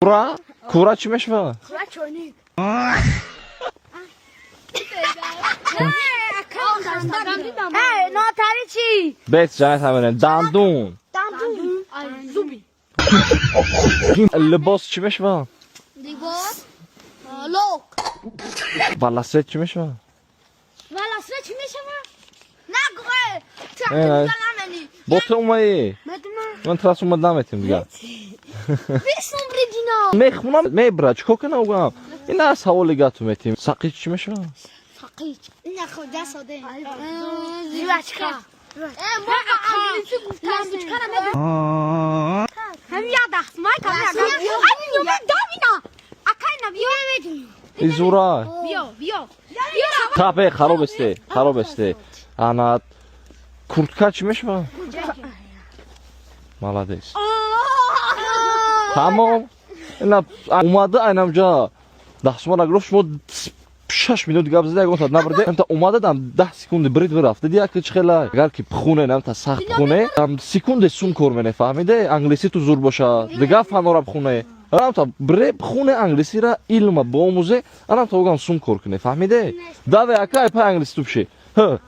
Кура? Кура чӣ мешавад? Кура, чойник. Нотари чӣ? Бес ҷанат ҳамина. Дандун. Дандун. Зуби. Либос чӣ мешавад? Либос. Лок. Велосипед чӣ мешавад? Велосипед чӣ мешавад? Нагӯ. Э, бо ту омаӣ? Ман трас омад, наметем дигар. Бисум бридино. Мехунам, мебра, чӣ кор кунам, гӯям? Ина саволи гату метем. Сақич чӣ мешавад? Сақич. Ина худа соде. Жвачка. Э, мо англисӣ гуфтам. Лампочкара медонам. Ҳам як дастмай кам як. Ҳамин медонам. Акай на биё. Изура. Биё, биё. Тапе хароб есте, хароб есте. Ана куртка чӣ мешавад? Молодец. Тамом. Ина омада, айнамҷа дастмона гирифт, шумо 6 минут гап зада, ягон та набарде. Амта омада, дам 10 секунди брид бирафт. Диди, яки чӣ хела, агар ки пхуне, намта сахт пхуне, там секунде сум кор мене, фаҳмиде? Англисӣ ту зур боша, дигар фанора пхуне. Анамта бре пхуне, англисира илма боомӯзе, анамта огам сум кор куне, фаҳмиде? Даве, ака, ай пай англисӣ ту пши. Ҳ.